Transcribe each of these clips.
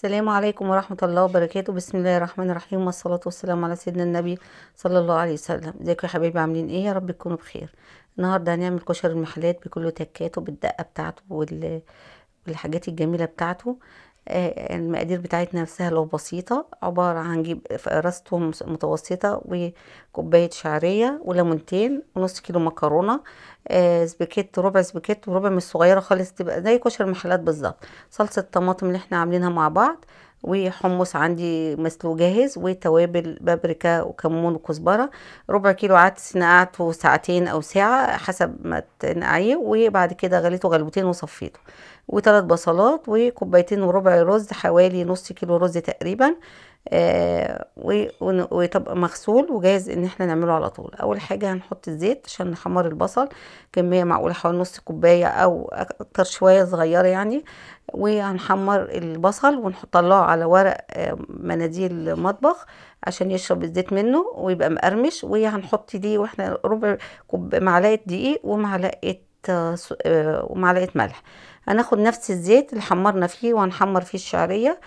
السلام عليكم ورحمة الله وبركاته. بسم الله الرحمن الرحيم، والصلاة والسلام على سيدنا النبي صلى الله عليه وسلم. ازيكم يا حبايبي، عاملين ايه؟ يا رب تكونوا بخير. النهارده هنعمل كشري المحلات بكل تكاته، بالدقة بتاعته والحاجات الجميلة بتاعته. المقادير بتاعتنا سهلة وبسيطة، عبارة عن هنجيب راس توم متوسطة وكوباية شعرية وليمونتين ونص كيلو مكرونة، سباكيت، ربع سباكيت وربع من الصغيرة خالص، تبقى زي كشري المحلات بالظبط. صلصة طماطم اللي احنا عاملينها مع بعض، وحمص عندي مسلوق جاهز، وتوابل بابريكا وكمون وكزبرة، ربع كيلو عدس نقعته ساعتين او ساعة حسب ما تنقعيه، وبعد كده غليته غلوتين وصفيته، وثلاث بصلات، وكوبايتين وربع رز، حوالي نص كيلو رز تقريبا، وطبق مغسول وجاهز ان احنا نعمله على طول. اول حاجة هنحط الزيت عشان نحمر البصل، كمية معقولة حوالي نص كوباية او اكتر شوية صغيرة يعني. وهنحمر البصل ونطلعه على ورق مناديل مطبخ عشان يشرب الزيت منه ويبقى مقرمش. وهنحط دي واحنا ربع كوب معلقه دقيق ومعلقة ملح. هناخد نفس الزيت اللي حمرنا فيه وهنحمر فيه الشعرية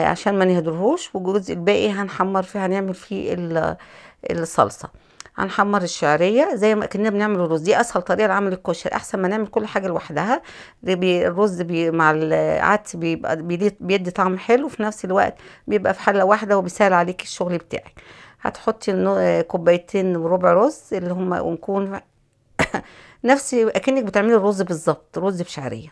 عشان ما نهدرهوش، والجزء الباقي هنحمر فيه، هنعمل فيه الصلصه. هنحمر الشعرية زي ما كنا بنعمل الرز، دي اسهل طريقه لعمل الكشري، احسن ما نعمل كل حاجة لوحدها. الرز مع العدس بيبقى بيدي طعم حلو، وفي نفس الوقت بيبقى في حله واحدة وبيسهل عليك الشغل بتاعك. هتحطي كوبايتين وربع رز اللي هما، ونكون نفس اكنك بتعملي الرز بالظبط، رز بشعريه،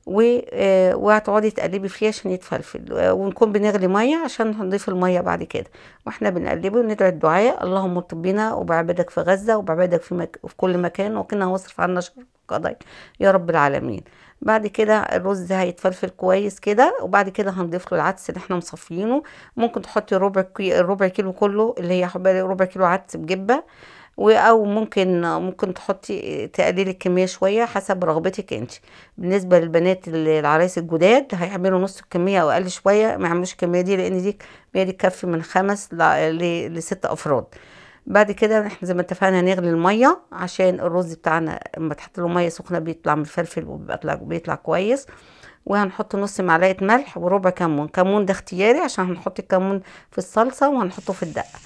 وهتقعدي تقلبي فيه عشان يتفلفل، ونكون بنغلي مية عشان هنضيف المية بعد كده واحنا بنقلبه. وندعي الدعاء: اللهم اطب بنا وبعبادك في غزة وبعبادك في كل مكان، وقنا واصرف عنا شر قضايا يا رب العالمين. بعد كده الرز هيتفلفل كويس كده، وبعد كده هنضيف له العدس اللي احنا مصفيينه. ممكن تحطي ربع كيلو كله، اللي هي ربع كيلو عدس بجبه، او ممكن تحطي تقللي الكمية شوية حسب رغبتك انت. بالنسبة للبنات العرايس الجداد هيعملوا نص الكمية او اقل شوية، ما يعملوش الكمية دي لان دي الكمية دي تكفي من 5 ل6 افراد. بعد كده احنا زي ما اتفقنا هنغلي المية عشان الرز بتاعنا لما تحط له مية سخنة بيطلع مفلفل وبيطلع كويس. وهنحط نص معلقه ملح وربع كمون، كمون ده اختياري عشان هنحط الكمون في الصلصه وهنحطه في الدقة.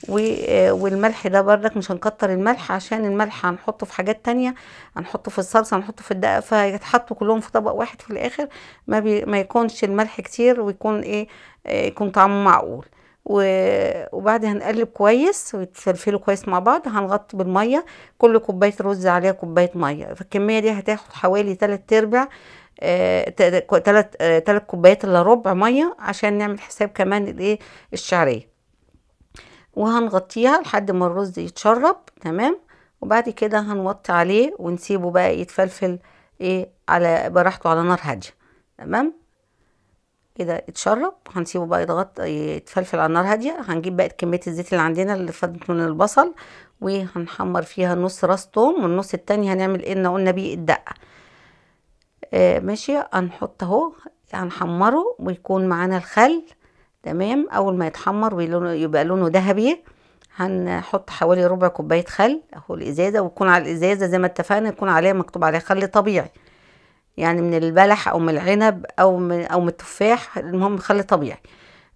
والملح ده بردك مش هنكتر الملح عشان الملح هنحطه في حاجات تانية، هنحطه في الصلصة، هنحطه في الدقة، فيتحطوا كلهم في طبق واحد في الاخر، ما يكونش الملح كتير، ويكون ايه، يكون طعمه معقول. وبعد هنقلب كويس ويتفلفلوا كويس مع بعض. هنغطي بالمية، كل كوباية رز عليها كوباية مية، فالكمية دي هتاخد حوالي 3/4 3 كوبايات الا ربع مية عشان نعمل حساب كمان الايه الشعرية. وهنغطيها لحد ما الرز يتشرب تمام، وبعد كده هنوطي عليه ونسيبه بقى يتفلفل ايه على براحته على نار هادية. تمام كده اتشرب، هنسيبه بقى يضغط يتفلفل على نار هادية. هنجيب بقى كمية الزيت اللي عندنا اللي فضلت من البصل، وهنحمر فيها نص راس توم، والنص التاني هنعمل ايه قلنا بيه الدقة. ماشي، هنحط اهو، هنحمره ويكون معانا الخل. تمام، اول ما يتحمر ويبقى لونه ذهبي هنحط حوالي ربع كوباية خل اهو الازازه، ويكون على الازازه زي ما اتفقنا يكون عليها مكتوب عليها خل طبيعي، يعني من البلح او من العنب او من التفاح، المهم خل طبيعي.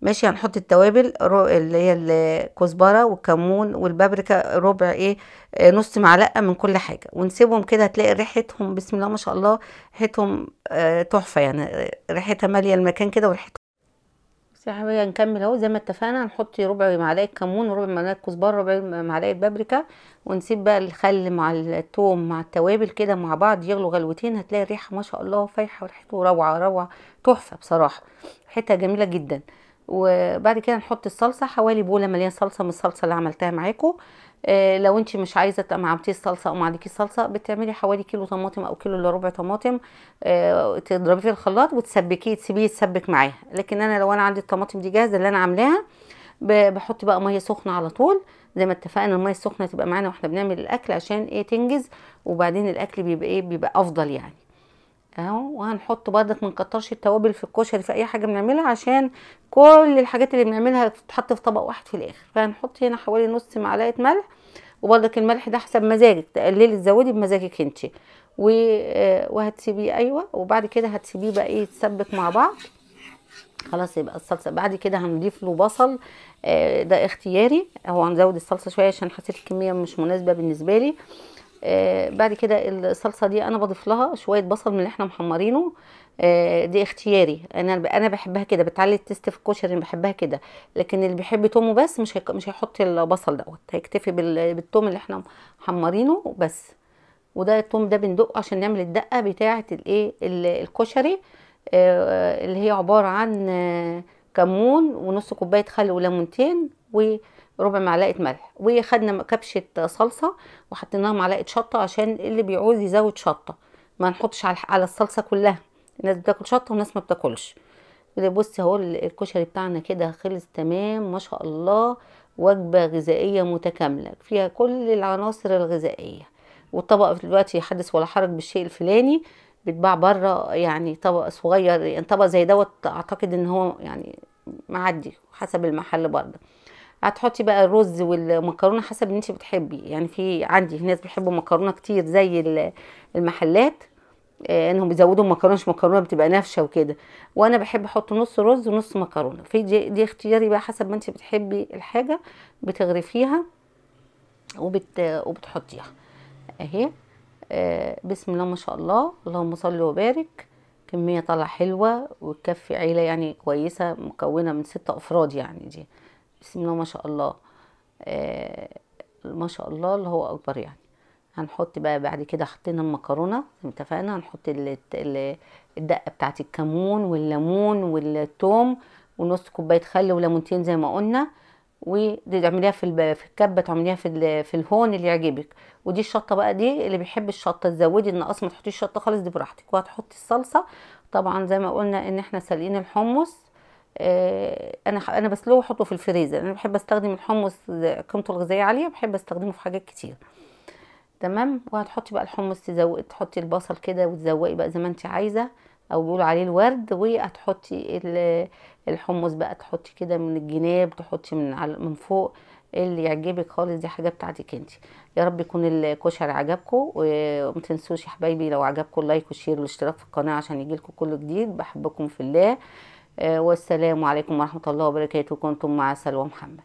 ماشي، هنحط التوابل اللي هي الكزبره والكمون والبابريكا، ربع ايه نص معلقه من كل حاجة، ونسيبهم كده. هتلاقي ريحتهم بسم الله ما شاء الله، ريحتهم تحفة يعني، ريحتها ماليه المكان كده وريحتهم. يا حبايبي هنكمل اهو زي ما اتفقنا، هنحط ربع معلقه كمون وربع معلقه كزبره وربع معلقه بابريكا، ونسيب بقى الخل مع الثوم مع التوابل كده مع بعض يغلوا غلوتين. هتلاقي الريحة ما شاء الله فايحه، وريحته روعه روعه تحفة بصراحة، ريحتها جميلة جدا. وبعد كده نحط الصلصه، حوالي بوله مليانة صلصه من الصلصه اللي عملتها معاكم. لو انت مش عايزه ما عملتيش صلصه او ما عندكيش صلصه، بتعملي حوالي كيلو طماطم او كيلو الا ربع طماطم، تضربيه في الخلاط وتسبكيه، تسيبيه يتسبك معاها. لكن انا لو انا عندي الطماطم دي جاهزة اللي انا عاملاها، بحط بقى مية سخنة على طول زي ما اتفقنا، المية السخنة تبقى معانا واحنا بنعمل الاكل عشان ايه تنجز، وبعدين الاكل بيبقى ايه، بيبقى افضل يعني اهو. وهنحط برضك ما نكترش التوابل في الكشري في اي حاجة بنعملها، عشان كل الحاجات اللي بنعملها تتحط في طبق واحد في الاخر. فهنحط هنا حوالي نص معلقه ملح، وبرضك الملح ده حسب مزاجك، تقللي تزودي بمزاجك انت. وهتسيبيه ايوه، وبعد كده هتسيبيه بقى ايه يتسبك مع بعض. خلاص يبقى الصلصه. بعد كده هنضيف له بصل، ده اختياري، هو هنزود الصلصه شوية عشان حسيت الكمية مش مناسبة بالنسبة لي. بعد كده الصلصه دي انا بضيف لها شوية بصل من اللي احنا محمرينه، دي اختياري، انا بحبها كده، بتعلي ال taste في الكشري، انا بحبها كده. لكن اللي بيحب تومة بس مش هيحط البصل دوت، هيكتفي بالتوم اللي احنا محمرينه بس. وده التوم ده بندقه عشان نعمل الدقة بتاعه الايه الكشري، اللي هي عبارة عن كمون ونص كوباية خل وليمونتين وربع معلقه ملح. وخدنا كبشة صلصه وحطيناها معلقه شطه عشان اللي بيعوز يزود شطه، ما نحطش على الصلصه كلها، الناس بتاكل شطه وناس ما بتاكلش. بصي اهو الكشري بتاعنا كده خلص تمام ما شاء الله، وجبة غذائية متكاملة فيها كل العناصر الغذائية. والطبق دلوقتي حدث ولا حرج بالشيء الفلاني، بيتباع بره يعني طبق صغير، يعني طبق زي دوت اعتقد ان هو يعني معدي حسب المحل برضه. هتحطي بقى الرز والمكرونه حسب ان انت بتحبي، يعني في عندي ناس بيحبوا مكرونه كتير زي المحلات، انهم بيزودوا المكرونه، مش مكرونه بتبقى نافشه وكده، وانا بحب احط نص رز ونص مكرونه. في دي اختياري بقى حسب ما انت بتحبي الحاجة، بتغرفيها وبتحطيها اهي. بسم الله ما شاء الله، اللهم صل وبارك. كمية طالعه حلوة وتكفي عيله يعني كويسة، مكونة من 6 افراد يعني دي. بسم الله ما شاء الله، ما شاء الله اللي هو اكبر يعني. هنحط بقى بعد كده، حطينا المكرونه زي ما اتفقنا، هنحط الدقة بتاعت الكمون والليمون والثوم ونص كوباية خل وليمونتين زي ما قلنا، ودي تعمليها في الكبه، تعمليها في الهون اللي يعجبك. ودي الشطه بقى، دي اللي بيحب الشطه تزودي، النقص ما تحطيش شطه خالص، دي براحتك. وهتحطي الصلصه طبعا زي ما قلنا ان احنا سالقين الحمص، انا بسلقه واحطه في الفريزر، انا بحب استخدم الحمص قيمته الغذائية عالية، بحب استخدمه في حاجات كتير. تمام. وهتحطي بقى الحمص، تزوقي، تحطي البصل كده وتزوقي بقى زي ما انت عايزه، او بيقولوا عليه الورد. وهتحطي الحمص بقى، تحطي كده من الجناب، تحطي من فوق، اللي يعجبك خالص، دي حاجة بتاعتك انت. يا رب يكون الكشري عجبكم، وما تنسوش يا حبايبي لو عجبكم ال like وال share والاشتراك في القناة عشان يجيلكم كل جديد. بحبكم في الله، والسلام عليكم ورحمة الله وبركاته. كنتم مع سلوى محمد.